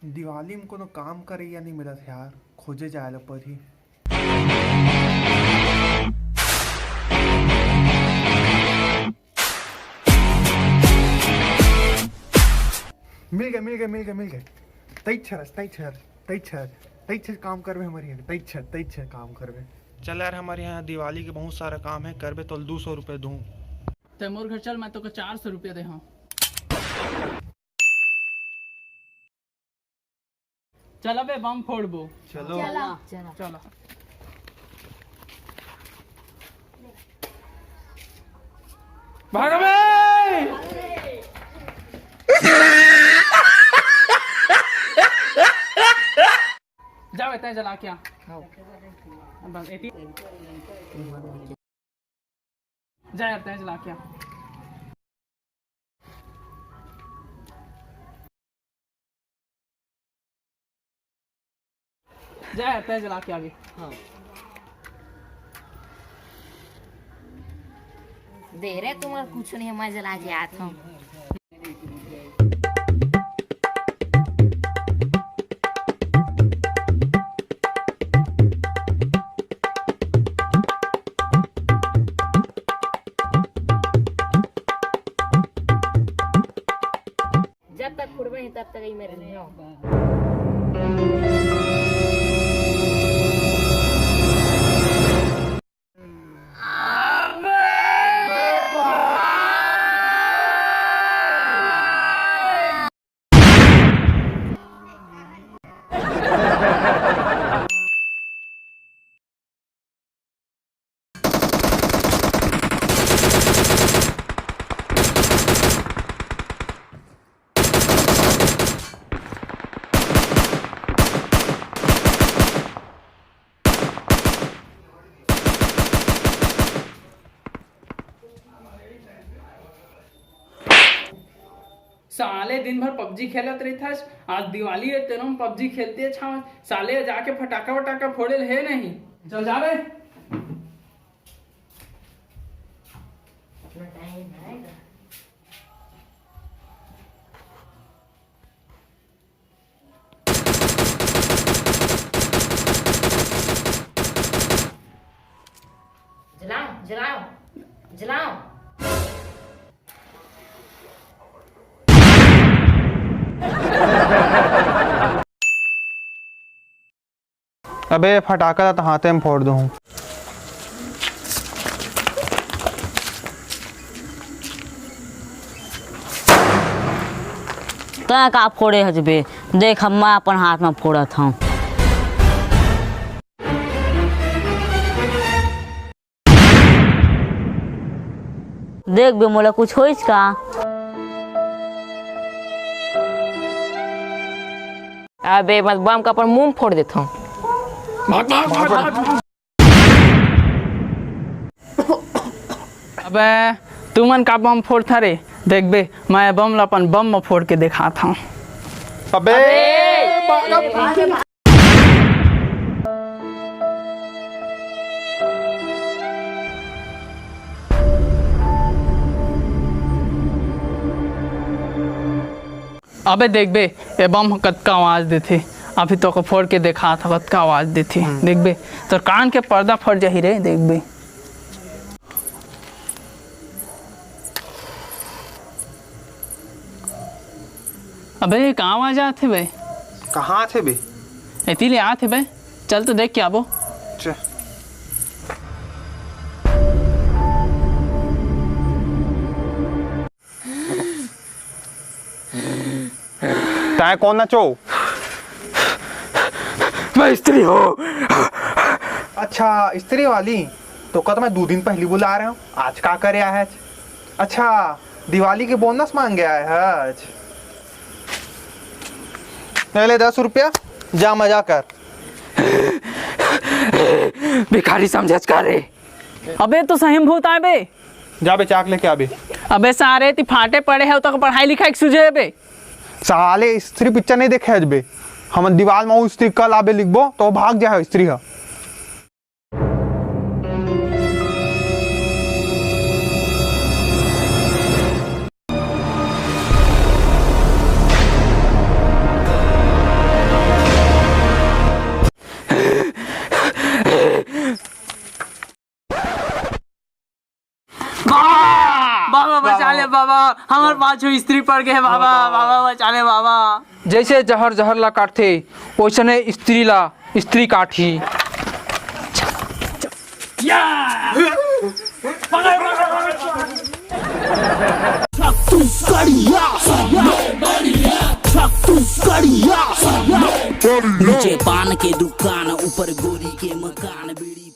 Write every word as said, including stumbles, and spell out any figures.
दिवाली में कोनो काम करइया नहीं मिलत यार, खोजे जाए ला परही। मिल गए, मिल गए, मिल गए, मिल गए। तैछर, तैछर, तैछर, तैछर काम करबे हमर यहाँ, तैछर, तैछर काम करबे। चल यार, हमर यहाँ दिवाली के बहुत सारा काम है, करबे तो दू सौ रुपये दूँ। ते मोर घर चल, मैं तोके चार सौ रुपया दे हूँ। चल अबे बम फोड़बो। चलो। चला। चला। चला। भाग बे! जा बे, तैं जला के आ। बस एती। जा यार, तैं जला के आ। जा यार, तैं जला के आ बे। हाँ। दे रे, तुम्हार कुछ नहीं, मैं जला के आत हूँ। जब तक फुड़बे हे, तब तक ही मेरे नहीं हो। साले दिन भर पबजी खेलत रहिथस, आज दिवाली हे तेनो में पबजी खेलते छावस। साले जाके फटाका वटाका फोड़े ल हे नहीं। चल जा बे। जलाओ, जलाओ, जलाओ। अबे, फटाका ला तो हाथे में फोड़ दूँ। तैं का फोड़े हस बे? देख, हम अपन हाथ में फोड़त हूँ। देख बे, मोला कुछ होइस का? अबे, मैं बम का अपन मुंह फोड़ देथंव। अबे, तुमन का बम फोड़था रे? देख बे, मैं बम ला अपन बम में फोड़ के देखात हंव। अबे, अबे! अबे देख बे, ए बम ह कतका आवाज देथे। अभी तोके फोड़ के देखात हंव, कतका आवाज देथे। हम्म। देख बे, तोर कान के पर्दा फट जाही रे, देख बे। अबे, का आवाज आथे बे? कहाँ आथे बे? एती ले आथे बे। चल तो देख के आबो। चल। तैं कोन अच ओ? मैं स्त्री हंव। अच्छा, स्त्री वाली? तोका तो मैं दू दिन पहिली बुलाय रहेंव, आज का करे आय हस? अच्छा, दिवाली के बोनस मांगे आय हस? ए ले दस रुपया, जा मजा कर। भिखारी समझे हस का रे? अबे, तो सही में भूत आय बे। जा बे, चाक लेके आ बे। अबे सारे, एती फाटे पड़े हस, तोर पढ़ाई लिखाई के सुझे हे बे। साले, स्त्री पिक्चर नइ देखे हस बे। हमन दीवाल म ओ स्त्री कल आबे लिखबो, त ओ भाग जाय स्त्री ह। बाबा बचा ले बाबा, हमर पाछू स्त्री पड़ गे हे बाबा, बाबा बचा ले बाबा। जैसे जहर जहर ला काटथे, वैसने स्त्री ला स्त्री काटही। नीचे पान के दुकान, ऊपर गोरी के मकान, बीड़ी